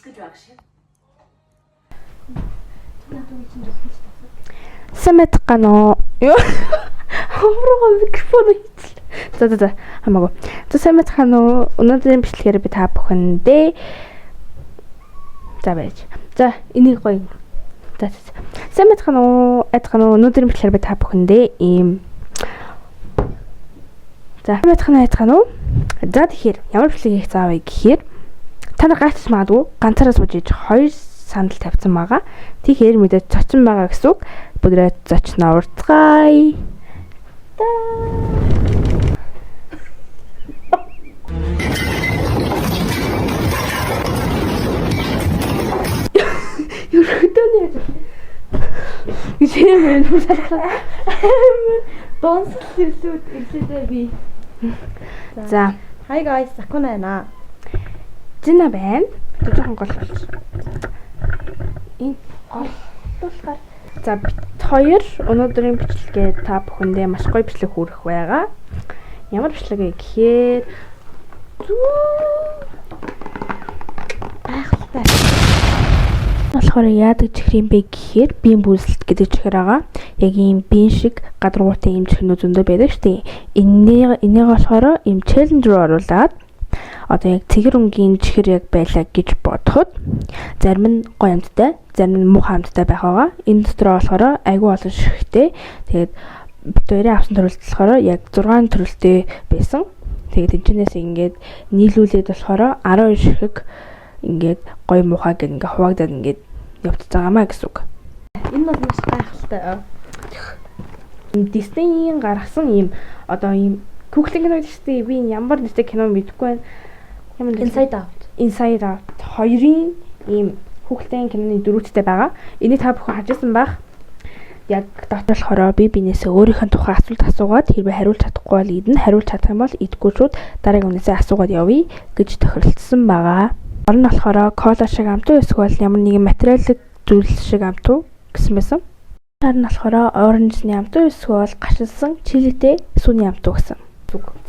Гэж баг шиг. Сайн байцгаана уу? Йоо. Хамрууга микрофон хийчихлээ. За за за хамаагүй. За сайн байцгаана уу? Өнөөдрийн бичлэгээр би та бүхэндээ за байж. За энийг гоё. За за. Сайн байцгаана уу? Айцгаана уу? Өнөөдрийн бичлэгээр би та бүхэндээ ийм За сайн байцгаана уу? Айцгаана уу? За тэгэхээр ямар бичлэг хийх заа вэ гэхээр та нар гайхчих магадгүй ганцаараа сууж иж хоёр сандал тавьсан байгаа. Тэгэхээр мэдээж цочин байгаа гэсэн үг. Бүдрээ зочноо уртгая. Өрхөдөө нэ. Гэж юм юм салхаа. Донсол ирлүүд ирлээ би. За, Hi guys, Sakuna байна. Зина байна. Тэр жоохон гол болчих. Энэ голлуулахаар за бит хоёр өнөөдрийн бичлэгээ та бүхэндээ маш гоё бичлэг хүргэх байгаа. Ямар бичлэг вэ гэхээр Гайхалтай. болохоор яадаг чихэр юм бэ гэхээр биеийн бүрсэлт гэдэг чихэр байгаа. Яг ийм биеийн шиг гадаргуутай ийм чихрнүүд зөндөө байдаг шүү дээ. Энийг болохоор ийм челленж руу оруулаад одоо яг цэгэр өнгийн чихэр яг байлаа гэж бодоход зарим нь гоё амттай, зарим нь муухай амттай байх байгаа. Энэ дотор болохоор айгүй олон ширхтээ. Тэгээд бит хоёрын авсан төрөлт болохоор яг 6 төрөлтэй байсан. Тэгээд энэчнээс ингээд нийлүүлээд болохоор 12 ширхэг ингээд гоё муухай гэх ингээд хуваагдаад ингээд явцж байгаамаа гэсэн үг. Энэ бол маш гайхалтай. Disney-ийн гаргасан ийм одоо ийм хүүхлийн кино гэдэг шүү дээ. Би энэ ямар нэртэй кино мэдэхгүй байна. Ямар нэртэй? Inside Out. Inside Out хоёрын ийм хүүхэлдэйн киноны дөрүүдтэй байгаа. Энийг та бүхэн харж ирсэн байх. Яг дотор болохоор би бинээсээ өөрийнх нь тухай асуулт асуугаад хэрвээ хариулж чадахгүй бол идэнэ, хариулж чадах юм бол идэхгүй шууд дараагийн хүнээсээ асуугаад явъя гэж тохиролцсон байгаа. Ор нь болохоор кола шиг амт уу эсвэл ямар нэгэн материалын зүйл шиг амт уу гэсэн байсан. Шар нь болохоор оранжны амт уу эсвэл гашилсан чилитэй сүүний амт уу гэсэн.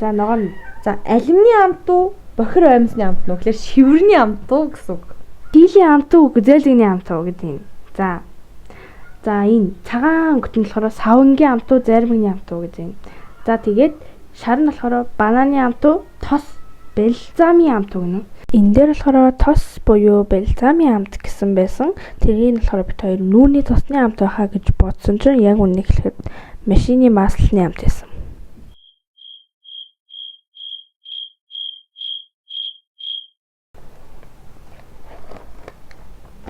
За ногоон За, алимны амт уу, бохир оймсны амт нь уу гэхээр шивэрний амт уу гэсэн үг. Дилийн амт уу зээлгний амт уу гэдэг юм. За. За энэ цагаан өнгөт нь болохоор савнгийн амт уу зармигны амт уу гэдэг юм. За тэгээд шар нь болохоор бананы амт уу тос бальзамын амт уу гэнэ. Энэ дээр болохоор тос буюу бальзамын амт гэсэн байсан. Тэрийг нь болохоор бит хоёр нүүрний тосны амт байхаа гэж бодсон чинь яг үннийг хэлэхэд машины маслны амт байсан.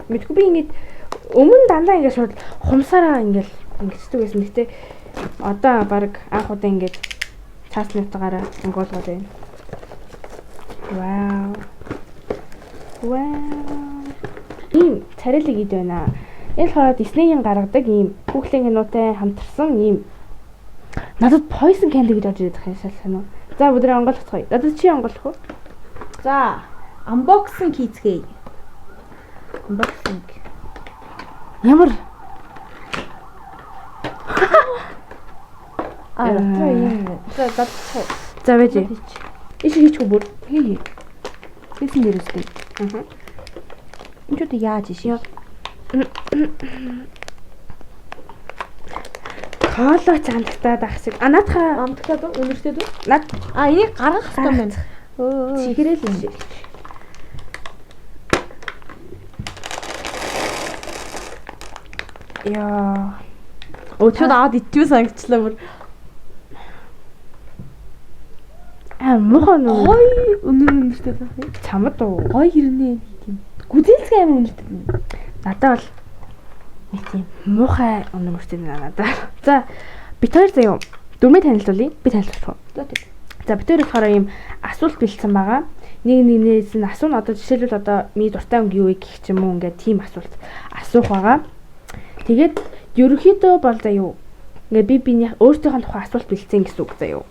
Мэдгүй би ингээд өмнө дандаа ингээд шууд хумсаараа ингээд ингэждэг байсан. Гэтэ одоо баг анх удаа ингээд цаасны утгаараа ангуулгаад байна. Вау. Вау. Ийм царайлаг ид байна. Энэ болохоор Disney-ийн гаргадаг ийм хүүхлийн кинотай хамтарсан ийм надад Poison Candy гэж орж ирээд байгаа юм шал санаа. За өдрөө онгойлгоцгоё. Надад чи онгойлгох уу? За, unboxing хийцгээе. Unboxing. Ямар Аа, дотроо ийм. За, задчих. За байж. Иш хийчихгүй бүр. Хий. Хийсэн дээр үстэй. Аа. Энэ ч одоо яаж ишээ? Кола ч амтагдаад ах шиг. А наадхаа Амтгтаад уу? Үнэртэй үү? над А, энийг гаргах хэрэгтэй юм байна. чихрэл юм шиг. Яа. Өө шууд аваад ичвэ санагчлаа бүр. Аа муухай нү. Гой өнөр үнэртэй байх юм. Чамд уу. Гой хэрнээ тийм. Гүзээлзгэн амар үнэртэй юм. Надад бол нэг тийм муухай өнөр мөртэй байна надад. За бит хоёр заяа. Дөрмөө танилцуулъя. Би танилцуулах уу? За тийм. За бит хоёр болохоор ийм асуулт бэлдсэн байгаа. Нэг нэгнээс нь асууна. Одоо жишээлбэл одоо миний дуртай өнгө юу вэ гэх ч юм уу ингээд тийм асуулт асуух байгаа. Тэгээд ерөнхийдөө бол заяа юу. Ингээд би биний өөртөөхөө тухай асуулт бэлдсэн гэсэн үг заяа юу.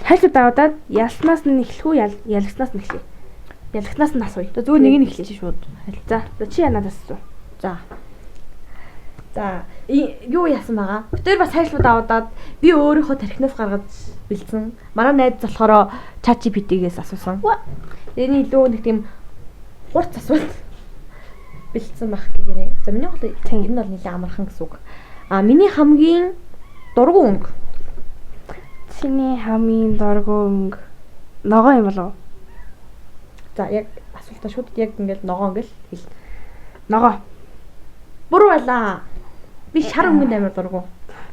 Хайлтууд аваад ялснаас нь эхлэх үү, ялагснаас нь эхлэе. Ялагснаас нь асууя. За зүгээр нэг нь эхлэе шууд. За, за чи янаас асуу. За. За, юу яасан байгаа? Бид хоёр бас хайрлууд аваад би өөрийнхөө тархинаас гаргаж бэлдсэн. Манай найз болохоор ChatGPT-гээс асуусан. Энэ илүү нэг тийм Хурц асуулт бэлдсэн байх гэнэ. За миний гол Тийм. энэ бол нэлээд амархан гэсэн үг. А миний хамгийн дургу өнгө. Чиний хамгийн дургу өнгө ногоо юм болов уу? За яг асуултаа шууд яг ингээл ногоон гэл хэл. Ногоо. Буруу байлаа. Би шар өнгөнд амар дургу.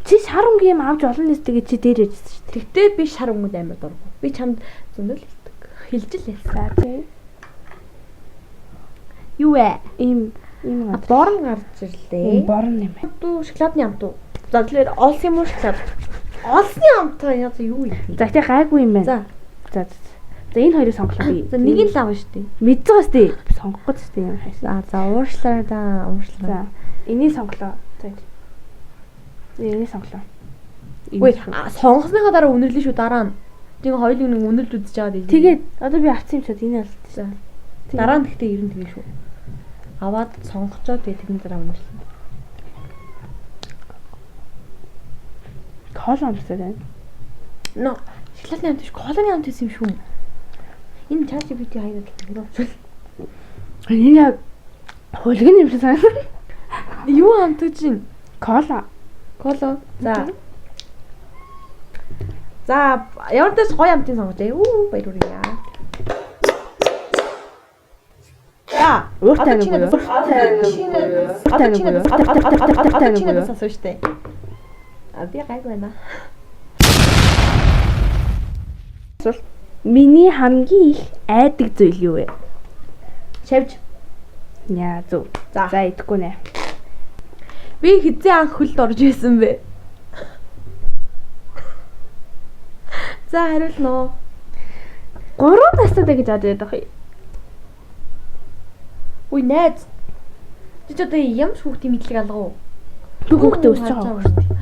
Чи шар өнгийн юм авч олон нийттэй гэж чи дээр яжсэн шүү дээ. Тэгтээ би шар өнгөнд амар дургу. Би чамд зөндөл хэлдэг. Хэлж л хэлсэн. За тий. Юу вэ? Ийм ийм А, газар. Борон гарч ирлээ. Ийм борон юм байна. Амт уу, шоколадны амт уу? За тэгэхээр олс юм уу шоколад? Олсны амт яа за юу юм? За гэтээ гайгүй юм байна. За. За за. За энэ хоёрыг сонголоо би. За нэг нь л авна шүү дээ. мэдж байгаа сте. Сонгох гэж сте юм хайсан. За за уушлаа да, уушлаа. За энийг сонголоо. За. Энийг сонголоо. Үгүй сонгосныхаа дараа үнэрлэн шүү дараа нь. Тийм хоёулын нэг үнэрлж үзэж байгаа дээ. Тэгээд одоо би авсан юм чад энэ алт. За. Дараа нь гэхдээ ер нь тэгээ шүү. Аваад сонгочоо тэгээ тэрний дараа үнэрлэн. Кола амстай байна. Но шоколадны амт биш, колоны амт байсан юм шүү. Энэ ChatGPT хаяад л юм. Энэ яг хулгын юм шиг санагдав. Юу амт гэж юм? Кола. Кола. За. За, ямар ч гоё амтын сонголоо. Үү, баяр хүргэе. За, Ууртай одоо чи нэг надаас үү? одоо чи надаас Ууртай одоо чи нэг үү? надаас асууж штэ. А би гайг байна. Миний хамгийн их айдаг зүйл юу вэ? Шавж. Яа зөв. За. За идэхгүй нэ. Би хизээ анх хөлд орж исэн бэ? За хариулна уу? 3 настай гэж ад байдаг. Үгүй найз. Чи ч одоо ямар ч хүүхдийн мэдлэг алга уу? Би хүүхдээ өсөж байгаа юм шүү дээ.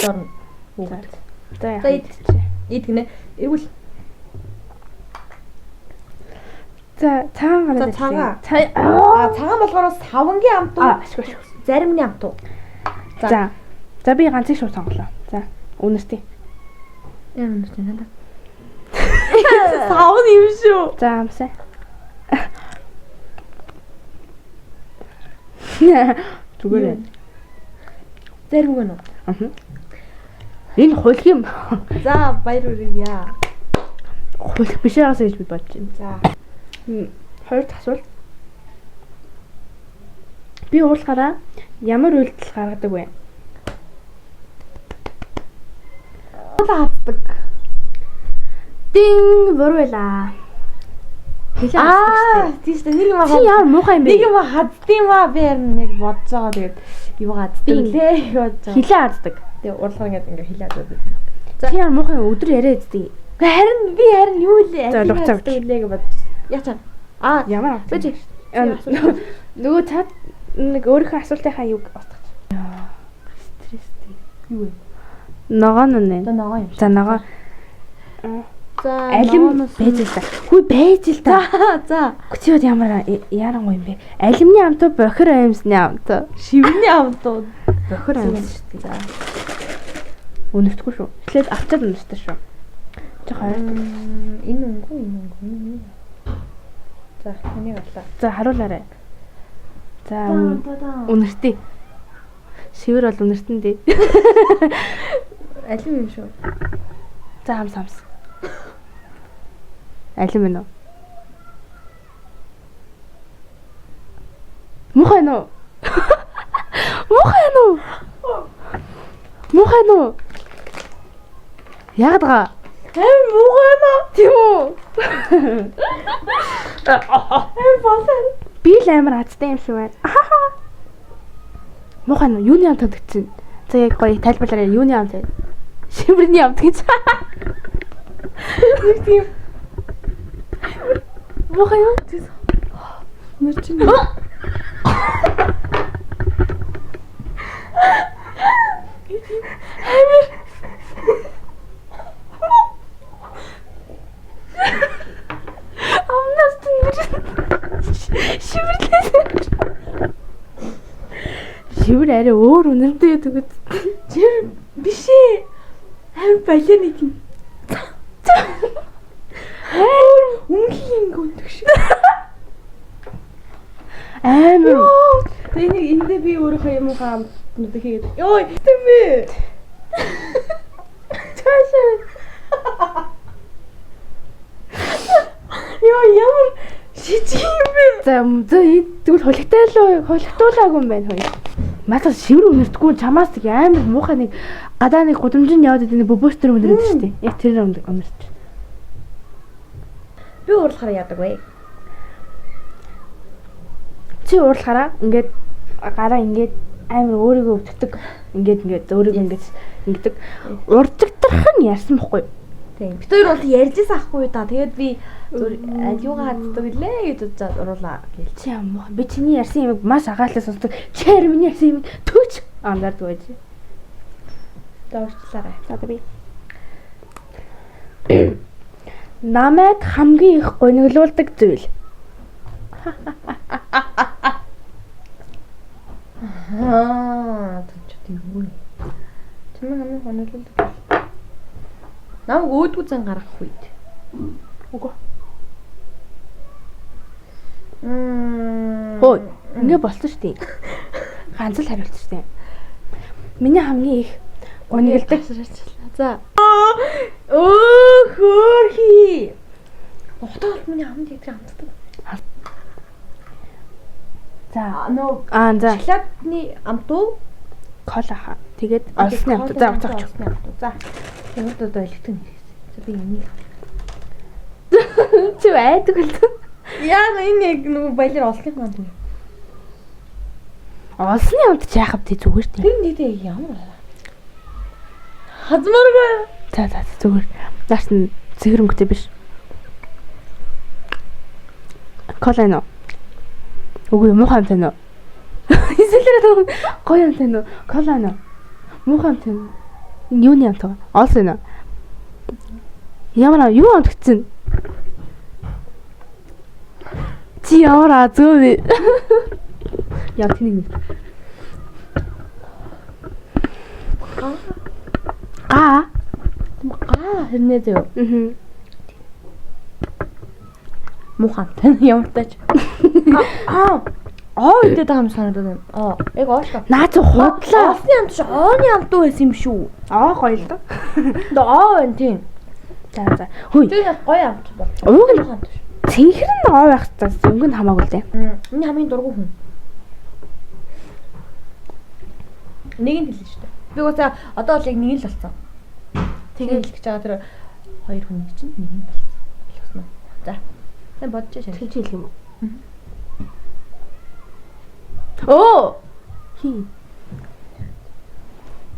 Орно. Хүүхд. За яах За, вэ? ид. Ид гинэ. Эргүүл. За цагаан гараад За, цагаан. Цаа. А цагаан болохоор савангийн амт уу? А ашгүй ашгүй. Заримны амт уу? За. За. За би ганцыг шууд сонголоо. За үнэртий. Ямар үнэртэй надад. Савн юм шүү. За амсаа. Зүгээр ээ. Зарим гэнэ үү? Аа. Энэ хулиг юм. За баяр хүргэе. Хулиг биш байгаасаа гэж би бодож байна. За. Хоёр дахь асуулт. Би уурлахаараа ямар үйлдэл гаргадаг вэ? Хаздаг. Дин буруу байлаа. Хэлээ хаздаг Аа, тийм шүү дээ. Нэг юм шүү. Чи ямар муухай юм бэ? Нэг юм хазд юм аа. Би харин яг бодож байгаа. Тэгээд юу хаздаг Би лээ гэж бодож байгаа. Хилээ хаздаг. Тэгээд урлагаар ингээд ингээд хилээ хаздаг. Чи ямар муухай юм өдөр яриа эздэг. Гэхдээ харин би харин юу лээ? За, Алийг луцаа хаздаг лээ гэж бодож. Яа чам. Аа, Ямар бэж. Нөгөө цаад нэг өөрийнхөө асуултынхаа юг устгах. Яа, стресстэй. Юу вэ? Ногоон нь. Одоо ногоон юм шиг. За ногоон. За, Алим байж л та. Хүй байж л та. За, за. Чи бод ямар ярангуй юм бэ? Алимны амт уу бохир аимсны амт уу? Шивний амт уу? Бохир аимс шүү дээ. За. Үнэртэхгүй шүү. Эхлээд авчаад үнэртэй шүү. Чи хоёр. Энэ өнгө, энэ өнгө, энэ өнгө. За, энийг авлаа. За харуулаарай. За үнэртэй. Шивэр бол үнэртэн дээ. Алим юм шүү. За хамс хамс. Алим байна уу? Муухай нөө. Муухай нөө. Муухай нөө. Яагаад га? Амар муухай наа. Тийм үү? Амар болоо. Би л амар азтай юм шиг байна. Муухай нөө юуны амт тавьдагцэн? За яг гоё тайлбарлаарай. Юуны амт вэ? Шивэрний амт гэж. Нэг тийм Муухай юу? нэр чинь. Амнаас түнэр. Шивэрлээ. Шивэр арай өөр үнэртэй төгөд. Тэр биш ээ. Амар балианы тийм. Амар өмгийн өндөг шиг. Амар. Тэгээ нэг эндээ би өөрийнхөө юм хаа амтнуудыг хийгээд. Йой, тийм ээ. Цаашаа. Йоо, ямар шижиг юм бэ? За зөө тэгвэл хулигтай л хулигтуулаагүй юм байна хоёр. Мата шивэр үнэртгүй чамаас амар муухай нэг гадаа нэг гудамжинд яваад идэв нэг бөбөөстөр үнэрээд шүү дээ. Яг тэр үнэрч. Би уурлахаараа яадаг вэ? Чи уурлахаараа ингээд гараа ингээд амар өөрийгөө өвддөг. Ингээд өөрийгөө ингээд ингэдэг. Уржигдрах нь ярьсан бохгүй юу? Тийм. Бид хоёр бол ярьжсэн ахгүй да. Тэгээд би зүр аль юугаа хаддаг лээ гэж бодоод уруулаа гээл. Чи юм уу? Би чиний ярьсан юмыг маш агайлаа сонсдог. Чи харин миний ярьсан юмыг төч андардаг байж. За уучлаарай. За би. Намайг хамгийн их гуниглуулдаг зүйл. Аа, төвч тийм үү. Чамайг хамгийн гуниглуулдаг. Намайг өөдгүү зан гаргах үед. Үгүй. Хөө, ингэ болсон шүү дээ. Ганц л хариулт шүү дээ. Миний хамгийн их гуниглдаг. За. Өө хөөрхий. Утаа бол миний амд яддаг амтдаг. За. Нөө Аа за. Шоколадны амт уу? Кола хаа. Тэгээд олсны амт. За уцаач. За. Тэгээд одоо электэн хийсэн. За би энийг. Чи айдаг л. Яа энэ яг нөгөө баялаар олсны амт юм. Олсны амт чи яхав тий зүгээр тий. Тэр нийтээ ямар. Хазмааргүй. За за зүгээр. Наас нь цэгэр өнгөтэй биш. Кола нөө. Үгүй муухай амт нөө. Эсвэл гоё амт нөө. Кола нөө. Муухай амт нөө. Юуны амт вэ? Олсон нөө. Ямар юу амт гэсэн? Чи ямар азгүй вэ? Яа тэнийг нэг. Га. Га хэрнээ зөө. Мм. Муухай амт ямар тач. Аа. Аа идээд байгаа юм санагдаад байна. Аа, яг оошлоо. Наа чи худлаа. Олсны амт биш, ооны амт уу байсан юм шүү. Аа гоё л доо. Одоо оо байна тийм. За за. Хөөе. Тэр яг гоё амт бол. Уг нь Муухай амт биш. цэнхэр нь оо байх цаас өнгө нь хамаагүй л дээ. Миний хамгийн дургу хүн. Нэг нь хэлнэ шүү дээ. Би угаасаа одоо бол яг нэг нь л болсон. Тэгээд хэлэх гэж байгаа тэр хоёр хүний чинь нэг нь болсон. Болгосон уу? За. Сайн бодож шээ. Тэр чи хэлэх юм уу? Оо. Хи.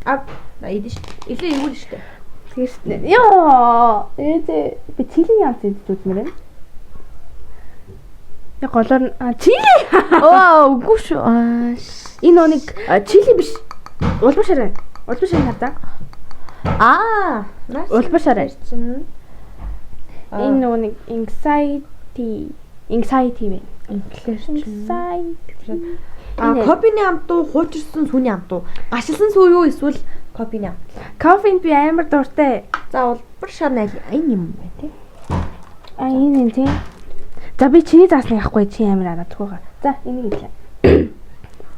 А идэж шүү. Илээ эвгүй шүү дээ. Тэр ёо. Ээдээ би чилийн амт идэж үзмээр байна. Яг голоор нь чили. Оо үгүй шүү. Аа. Энэ нэг чили биш. Улбар шарай. Улбар шарай хардаа. Аа. Улбар шарай. Чинь. Энэ нөгөө нэг anxiety байна. Инглиш чинь. Anxiety. А кофений амт уу, хуучирсан сүүний амт уу? Гашилсан сүү юу эсвэл кофений амт? Кофенд би амар дуртай. За улбар шар найл энэ юм байна тий. А энэ юм тий. За би чиний заасныг авахгүй чи амар араад түүгээ. За энийг хэлээ.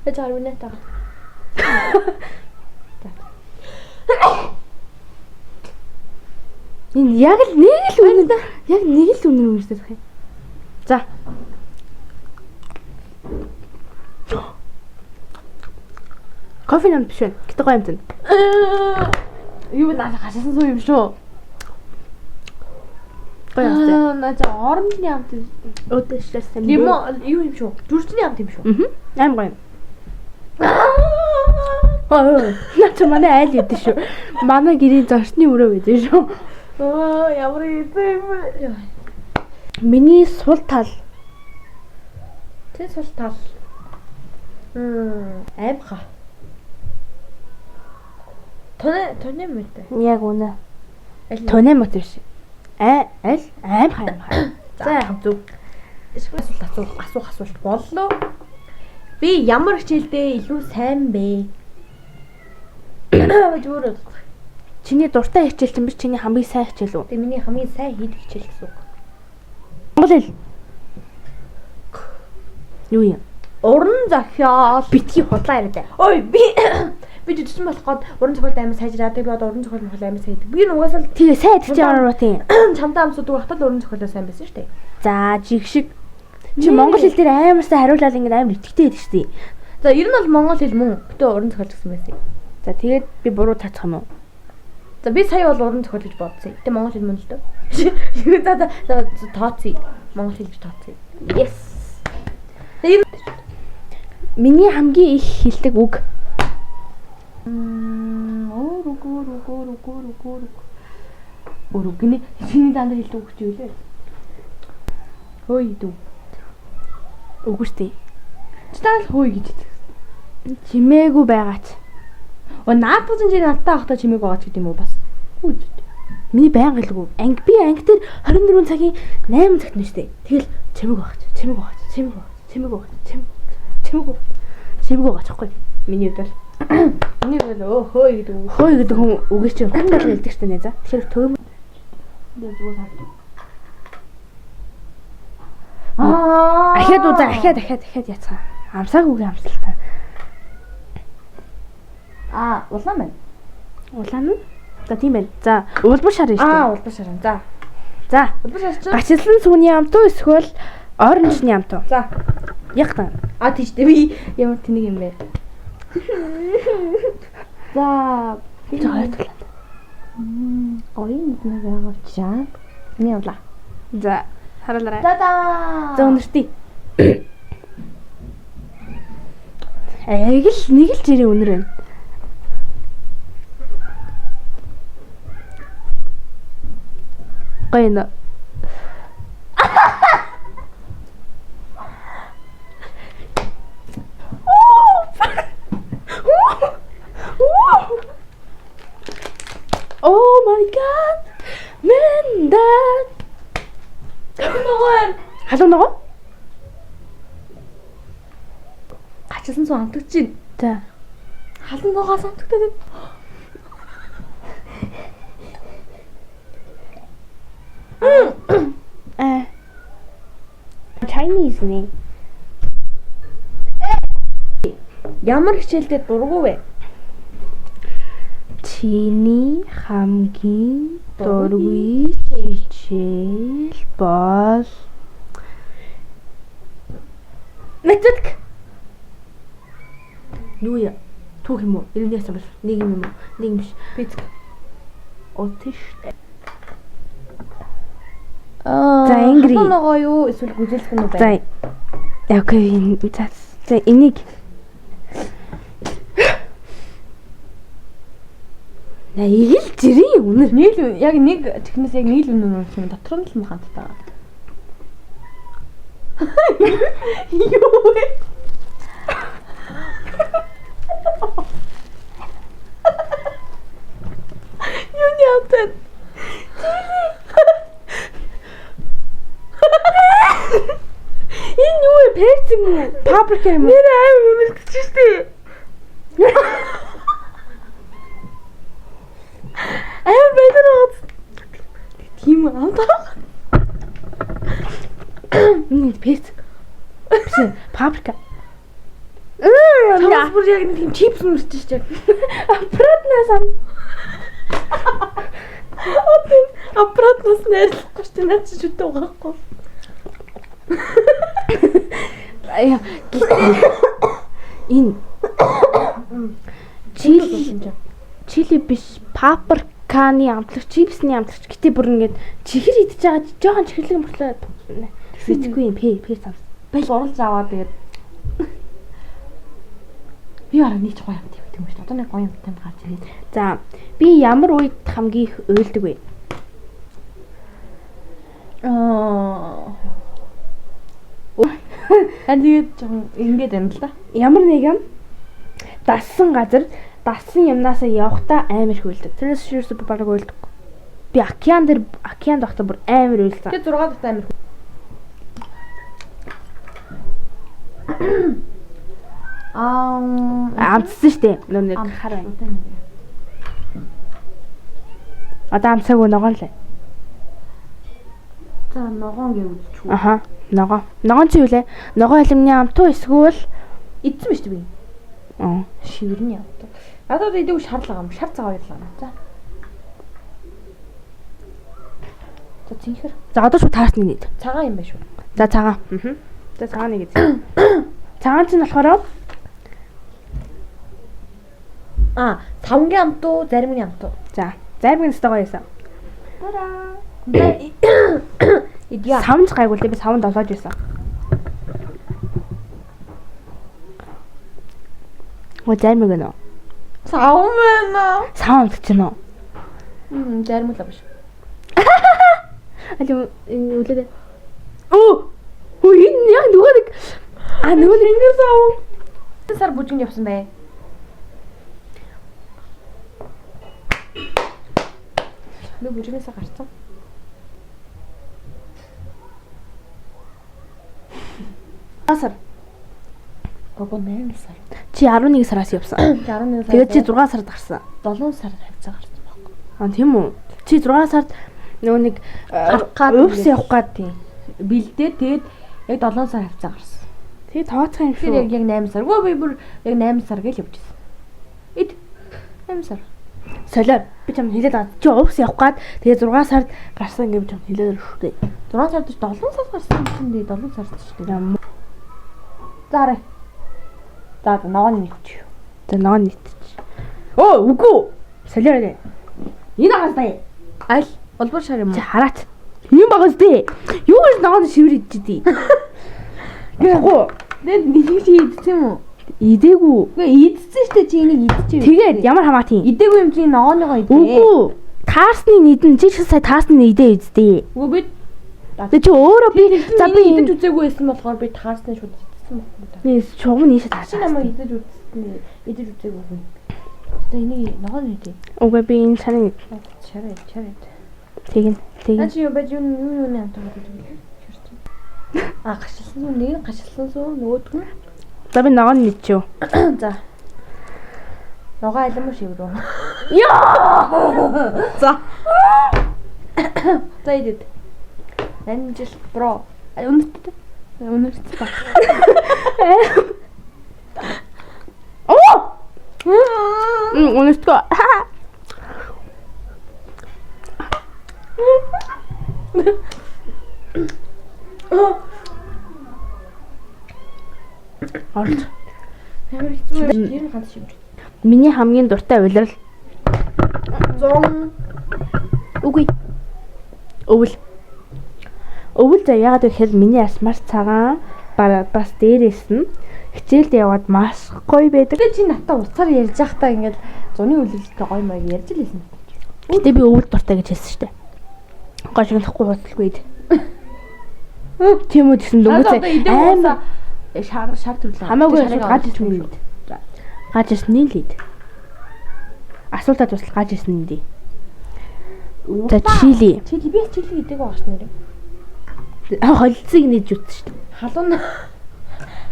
Тэ чар үнэ таа. Энэ яг л нэг л үнэн. Яг нэг л үнэн үнэртэй байх юм. За. Кофе нам биш байна. Гэтэ гоё юм тань. Юу наа гашсан суу юм шүү. Гоё юм тань. Аа наа за оромжны амт. Өөдөөшлөөсөн. Лимон юу юм шүү? Дүржний амт юм шүү. Аа. Аим гоё юм. Аа. Наа чи манай айл идэв шүү. Манай гэрийн зорчны өрөө идэв шүү. Аа ямар идэв юм бэ? Миний сул тал. Тэ сул тал. Аймха. Тоне мөтэй. Яг үнэ. Аль Тоне мөт биш. Аль аймха аймха. За яг зөв. Асуулт асуух асуулт боллоо. Би ямар хичээлдээ илүү сайн бэ? Гэж өөрөө бодох. Чиний дуртай хичээл чинь биш, чиний хамгийн сайн хичээл үү? Тэг миний хамгийн сайн хийдэг хичээл гэсэн үг. Монгол хэл. Юу юм? Уран зохиол. Битгий худлаа яриад. Ой, би жижигсэн болох гээд уран зохиолд амар сайжраад, би одоо уран зохиол мохол амар сайн хийдэг. Би нугасаа л Тэгээ сайн идэх чи ямар бат юм? чамдаа амсуудаг байхдаа л уран зохиолоо сайн байсан шүү дээ. За, жиг шиг. Чи монгол хэл дээр амар сайн хариулаад ингээд амар итгэвтэй байдаг шүү дээ. За, ер нь бол монгол хэл мөн. Гэтэ уран зохиол гэсэн байсан. За, тэгээд би буруу таачих юм уу? За, би сая бол уран зохиол гэж бодсон. Гэтэ монгол хэл мөн л дөө. За, за, тооцъё. Монгол хэл гэж тооцъё. Yes. Тэгээ Миний хамгийн их хэлдэг үг. Өөр үг, өөр үг, өөр үг, өөр үг, өөр үг. Өөр үг гинэ. Чиний дандаа хэлдэг үг чи юу лээ? Хөөе дүү. Үгүй шүү дээ. Чи дандаа л хөөе гэж хэлдэг. Чимээгүй байгаач. Оо, наадах чинь чи надтай байхдаа чимээгүй байгаа ч гэдэг юм уу бас? Хүү зү. Миний байнга хэлдэг үг. Анги би анги дээр 24 цагийн 8 цагт нь шүү дээ. Тэгэл чимээгүй байгаач, чимээгүй байгаач, чимээгүй байгаач, чимээгүй байгаач, чимээгүй чимээгүй байгаач байхгүй. Миний хувьд бол Миний хувьд өө хөөе гэдэг үг. Хөөе гэдэг хүн үгийг чинь хүн болгон хэлдэг шүү дээ, за. Тэгэхээр төгөөм зүгээр хаа. Аа. Ахиад уу, за, ахиад ахиад ахиад яцгаа. Амсаагүй амсалтай. Аа, улаан байна. Улаан уу? За, тийм байна. За, улбар шар шүү дээ. Аа, улбар шар. За. За. Улбар шар чинь. Гачилсан сүүний амт уу эсвэл оранжны амт уу? За. Яг та. А, тийш дээ, би ямар тэнэг юм бэ? За, би хоёр талаа. Гоё нэг нэг байгаа учраас. Миний явлаа. За, харуулаарай. За да. За, өнөртий. Яг л нэг л жирийн үнэр байна. Гоё нэ. Oh my god. Man that. Ногоон. Халуун ногоо? Гачилсан сүү амтагч чинь. За. Халуун ногоос амтагтаад байна. Аа. Chinese нэ. Ямар хичээлдээ дургу вэ? Чиний хамгийн дургүй хичээл бол математик. Юу я? Түүх юм уу? 91 бол нэг юм уу? Нэг юм биш. Физик. Отиш. Аа. За, angry. Халуун ногоо юу эсвэл гүзээлзгэнэ үү За. байна? Окей. За, за, энийг Нэг л жирийн үнэр. Нэг л яг нэг технээс яг нэг л үнэр юм, дотор нь л маханттай байгаа. Юу вэ? Юу нямтан? Энэ юу вэ? Перц юм уу? Паприка юм уу? Нэр аим үнэртэж штэ. Аим байдар байгаа. Тийм амт. Энэ перц. Биш, паприка. Чамс бүр яг нэг тийм чипс нүрч штэ. Аппаратнаас ам. Одоо аппаратнаас найрлахгүй штэ. Наад чи шүтээ угаахгүй. Аяа. Энэ чили чили биш, паприканы амтлаг, чипсний амтлагч. Гэтэ бүр ингээд чихэр идэж байгаа жоохон чихэрлэг мөрлөө. Мэдгүй юм. Пэ перц амс. Бэл уралж аваад тэгээд би араа нэг ч гоё юмтай байдаг юм шүү дээ. Одоо нэг гоё юмтай гарч ирээд. За, би ямар үед хамгийн их уйлдаг вэ? Аа. Аа, тэгээд жоохон ингээд юм л да. Ямар нэг юм дассан газар дассан юмнаасаа явхдаа амар их уйлдаг. Тэрнээс ширээс би бараг уйлдаг. Би океан дээр, океанд байхдаа бүр амар уйлсан. Тэгээд 6 дахь амар. Аа, Амтсан штэ. Нөр нэг хар байна. Одоо амсаагүй ногоон л. За ногоон гэж үзчихв. Аха. Ногоон. Ногоон чи юу лээ? Ногоон алюминий амт уу эсвэл Идсэн биш үү би? Аа. Шивэрний амт. Надад идэв шар л байгаа юм. Шар цагаан хоёр л байгаа юм. За. За цэнхэр. За одоо шууд таарсны нийт. Цагаан юм байна шүү. За цагаан. Аа. За цагаан нэг. Цагаан чинь болохоор Аа, савнгийн амт уу, заримгийн амт уу? За, заримгийн өстой гоё байсан. Тараа. Идья. Савнч гайгүй л дээ би савнд олоож байсан. Оо заримэг нөө. Савн байна. Сав амт чинь нөө. Мм, заримг л биш. Аль энэ үлээ. Оо. Хөө энэ яг нөгөө нэг а нөгөө нэг ингэ сав. Сар бүжинд явсан бэ. Би бүжигнээсээ гарцсан. Сар. Гого 8 сар. Чи 11 сараас явсан. 11 сар. Тэгээд чи 6 сард гарсан. 7 сар хавцаа гарсан байхгүй. А тийм үү? Чи 6 сард нөгөө нэг Гарах гад ууфс явах гад Тийм. Бэлдээ тэгээд яг 7 сар хавцаа гарсан. Тэгээ тооцох юм Тэгэхээр шүү. яг яг 8 сар. Гөө би бүр яг 8 сар гэж явж ирсэн. Эд 8 сар. Солиор би чам хэлээд байгаа. Чи ууфс явах гад тэгээ 6 сард гарсан гэж чам хэлээд байгаа шүү дээ. 6 сард 7 сар гарсан юм чинь дээ 7 сард шүү дээ. Ямар За хараа. За за ногоон нэг чи. За ногоон нийтчих. Оо үгүй. Солиор нэ. Энэ агаас даа. Аль улбар шар юм Чи уу? хараач. Юм багаас дээ. Юу гэж ногоон шивэр идчихдээ. Үгүй. Тэгээд нэг чи идсэн юм уу? Идээгүй. Үгүй идсэн шүү дээ чи энийг идчихэв. Тэгээд ямар хамаа тийм. идээгүй юм чи ногооныгоо идээ. Үгүй. Таарсны нийдэн чи ч сая таарсны нийдээ иддээ. Үгүй би Тэгээ чи өөрөө би за би идэж үзээгүй байсан болохоор би таарсны шууд идсэн байхгүй да. би чугам нийшээ Чи таарсан. намайг идэж үзсэн идэж үзээгүй хүн. Одоо энийг ногоон идээ. Үгүй би энэ шарын Чараа чараа. тэгин Наа тэгин. чи юу байж юу юу юуны амт гэдэг вэ? Шүрч. А гашилсан сүү нэг нь гашилсан сүү нөгөөдг нь. За би ногоон нийтчихв. За. Ногоо алим уу шиврүү. Яа! За. За идэд. Амжилт бро. Үнэртэй. Үнэртэй ба. Оо! Үнэртэй. Орж. Амар хэцүү юм. Тэр нь ганц шивэр. Миний хамгийн дуртай улирал 100 үгүй. Өвөл. Өвөл за яагаад вэ гэхээр миний ас маш цагаан бас дээрээс нь хичээлд яваад маш гоё байдаг. Тэгээ чи надтай уцаар ярьж байхдаа ингээд зуны үлрэлттэй гоё маяг ярьж л байсан. Гэтэ би өвөл дуртай гэж хэлсэн шүү дээ. Гоо шигнэхгүй худалгүй. Тийм үү гэсэн дөнгөж амар шар шар төрлөө. хамаагүй шууд гаж ирсэн юм. Гаж ирсэн л ид. Асуултаа тусал гаж ирсэн юм дээ. За чили. Чили би чили гэдэг байгаа ш нэрээ. Холилцыг нээж үтсэн шүү дээ. Халуун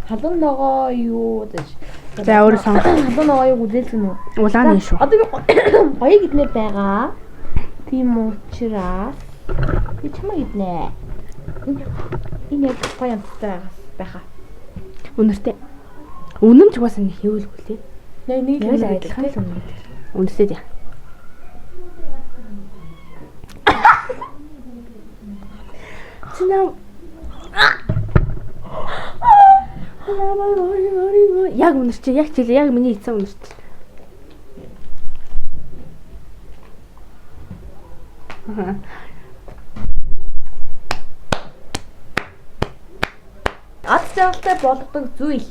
халуун ногоо юу гэж. За өөрөө сонгох. Халуун ногоо юу үзээлсэн үү? Улаан шүү. Одоо би гоё гэднээр байгаа. Тийм учраас би чамайг иднэ. Энэ яг гоё амттай байгаас байхаа. Үнэртэй. Үнэн ч угаасаа нэг хэвлгүй тий. Нэг нэг Яг л адилхан л үнэ гэдэг. Үнэртэй дээ. Чи нам Яг үнэр чи яг чил яг миний идсэн үнэр чи. Ад жаргалтай болгодог зүйл.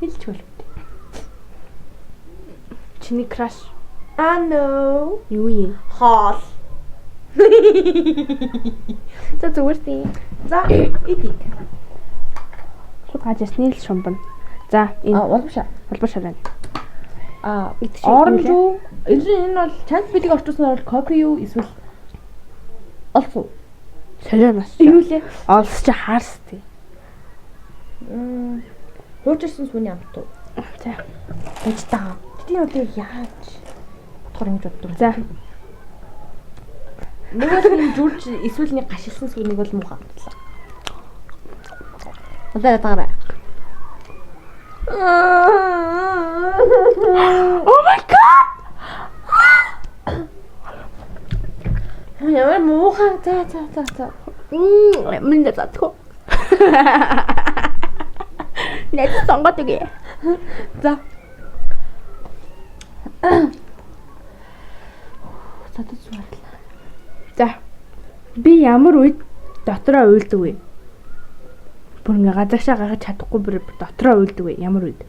Хэлж болох. Чиний краш I know. юу юм? Хоол. За зүгээр тий. За, ид ид. Шууд гаж ясны л шумбна. За энэ улам шар. улбар шар байна. А, Идчих оранж уу? Энэ бол чанс билег орчуулсан бол кофе юу эсвэл олс уу? Солио нас. Юу лээ? Олс чи хаарс тий. Хуучирсан сүний амт уу? За. Байж таа. Гэтэ энэ удаа яаж бодохоор ингэж боддог. За. Нэг бол юм зүрж эсвэл нэг гашилсан сүг нэг бол муухай амтлаа. Одоо ятаарай. Oh my god. Ямар муухай. За за за за. Минь задгүй. Нэт сонгоод өгье. За. Задад суурлаа. За. Би ямар үед дотроо уйлдаг вэ? Бүр ингээ газагшаа гаргаж чадахгүй бүр дотроо уйлдаг вэ? Ямар үед?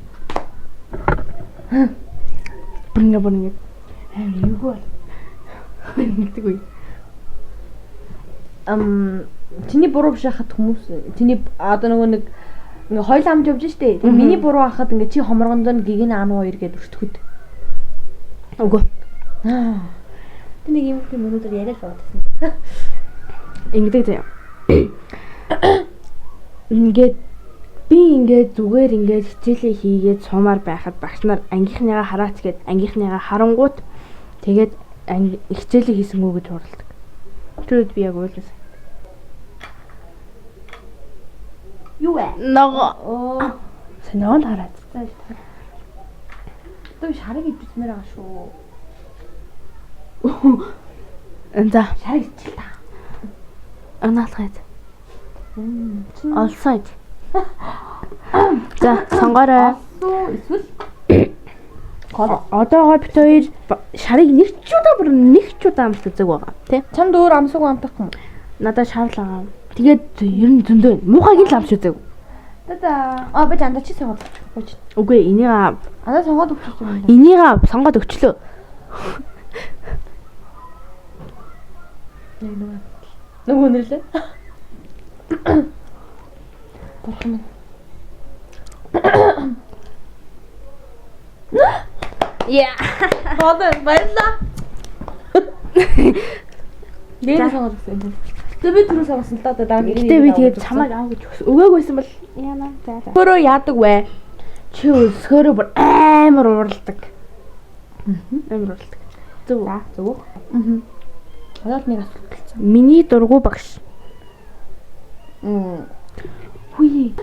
Бүр ингээ амар эвгүй бол. Мэддэг үе. Чиний буруу биш хахад хүмүүс чиний одоо нөгөө нэг ингээ хоёул амж явж штэ. Тэгээ миний буруу хахад ингээ чи хоморгондоо гигэн ан хоёр гэдээ өртөхөд. Үгүй. Тэ нэг юм юм өнөөдөр яриад суудсан. Ингэдэг заяа. Ингээд би ингээд зүгээр ингээд хичээлээ хийгээд сумаар байхад багш нар ангийнхныгаа хараач гээд ангийнхныгаа харангуут тэгээд хичээлээ хийсэнгүү гэж хуралдаг. Тэр үед би яг уйлсан. Юу вэ? Ногоо. Ногоо хараад. За. Одоо шарыг идчихмээр байгаа шүү. За. Шарыг идчихэл та. Анаалгайд. Олсойд. За, сонгоорой. Эсвэл одоогоор бит хоёр шарыг нэг ч удаа бүр нэг ч удаа амт үзег байгаа тий. Чамд өөр амсаг амтах юм. Надад шар л байгаа. Тэгээд ер нь зөндөө муухайг л амт үзег. Та. А би андаа чи сонгоод өгч. Үгүй энийг андаа сонгоод өгчих юм. Энийг сонгоод өгчлөө. Нөгөө нэрлээ. Бурхан минь. Яа. Одоо баярлаа. Нэр сонгоод өгсөн юм. Тэгээ би түрүү сонгосон л да дараа нь. Гэтэ би тэгээд чамайг аав гэж өгөөгүйсэн бол яана. За за. Өөрөө яадаг вэ? Чи өсгөөрөө бүр амар ууралдаг. Амар ууралдаг. Зөв. За зөв. Одоо л нэг асуулт хэлсэн. Миний дургу багш. Хүй.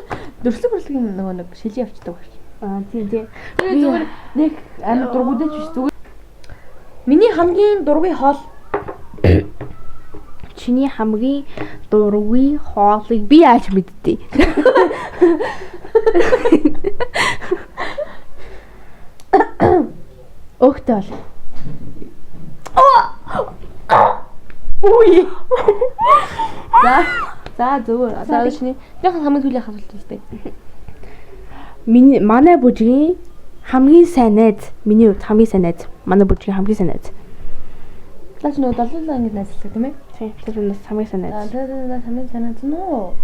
Дөрслөг бүрлэгийн нөгөө нэг шилжиж явцдаг багш. Аа тийм тийм. Тэр зүгээр нэг амар дургүйдэж биш зүгээр. Миний хамгийн дургүй хоол. Чиний хамгийн дургүй хоолыг би яаж мэддээ? Өгтөө бол. Үгүй. За. За зөв. Одоо чиний хамгийн сүүлийн асуулт үстэй. Миний манай бүжгийн хамгийн сайн найз. Миний хувьд хамгийн сайн найз. Манай бүжгийн хамгийн сайн найз. Лаач нөгөө долоолаа ингэж найзлаа тийм ээ? Тийм. Тэр нас хамгийн сайн найз. Тэр нас хамгийн сайн найз нь уу?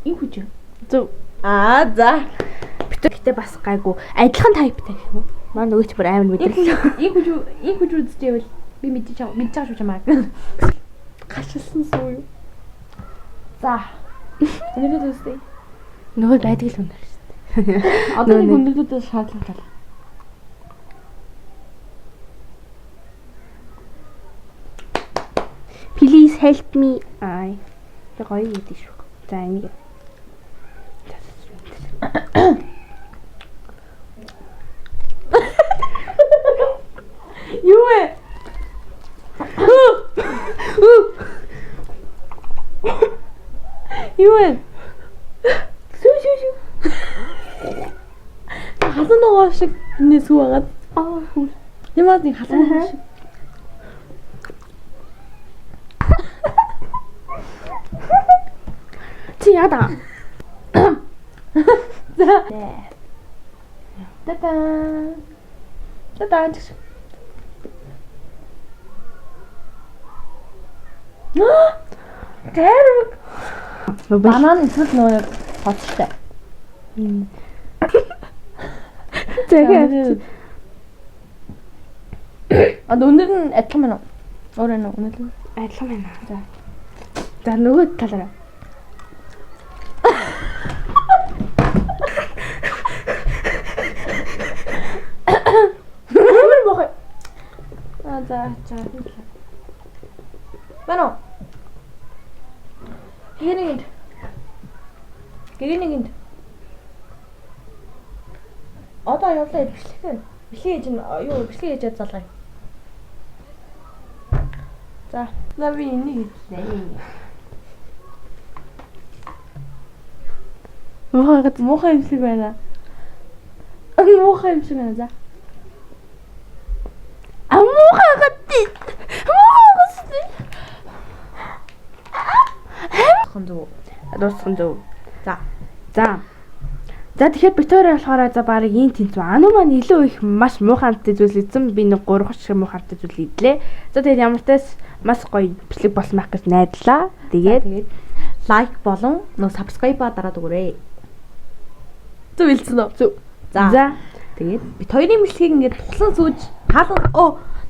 Энэ хүч. Зөв. Аа за. Гэтэ бас гайгүй. Адилхан тайптай гэх юм уу? Маа нөгөө ч бүр амар мэдрэл. Энэ хүч үзчихвэл би мэдчих байгаа шүү чамайг. Гашилсан сүү юу? За. Өнөөдөр үстэй. Нөгөө байдаг л үнэр шүү дээ. Одоо нэг өндөрлүүдээс шаардлага тал. Please help me. Ай. Би гоё гэдэг шүү. За энийг. Юу вэ? Юу вэ? Сүү сүү сүү. Халуун ногоо шиг нэ сүү агаад. Аа хүл. Ямаас нэг халуун ногоо шиг. Чи яада? За. Та-та. Та-та. Тэр банан эсвэл нөгөө хоцтой. Тэгээд А өнөр нь адилхан байна уу? Өөр нь өнөр нь адилхан байна. За. За нөгөө талаараа. За за. Байна уу? Гэрээ нэгэнд. Гэрээ нэгэнд. Одоо явлаа бичлэг. Бичлэг хийж юу бичлэг хийж залгая. За. За би энийг идлээ. Муухай муухай юм шиг байна. Муухай юм шиг байна за. А муухай гати. Муухай гати. Хон зөв. Дууссан зөв. За. За. За тэгэхээр бид хоёр болохоор за баг ийм тэнцүү. Ану маань илүү их маш муухай амттай зүйл идсэн. Би нэг 3 шиг муухай амттай зүйл идлээ. За тэгээд ямар ч тааш маш гоё бичлэг болсон байх гэж найдлаа. Тэгээд Тэгээд like болон нөө subscribe-а дараад өгөөрэй. Зөв хэлсэн үү? Зөв. За. За. Тэгээд бид хоёрын бичлэгийг ингээд тухлан сүүж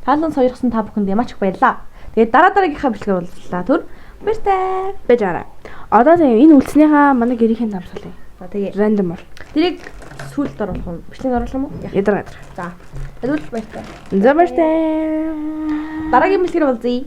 таалан сойрхсон та бүхэндээ маш их баярлалаа. Тэгээд дараа дараагийнхаа бичлэгээр уулзлаа. Түр баяртай. Байж арай. Одоо заяа энэ үлдснийхаа манай гэрийнхэн дамсгалаа. За тэгээ Random ор. тэрийг сүүлд оруулах юм. Бичлэгийг оруулах юм уу? Ядар ядар. За. Тэгвэл баяртай. За баяртай. Дараагийн бичлэгээр уулзъя.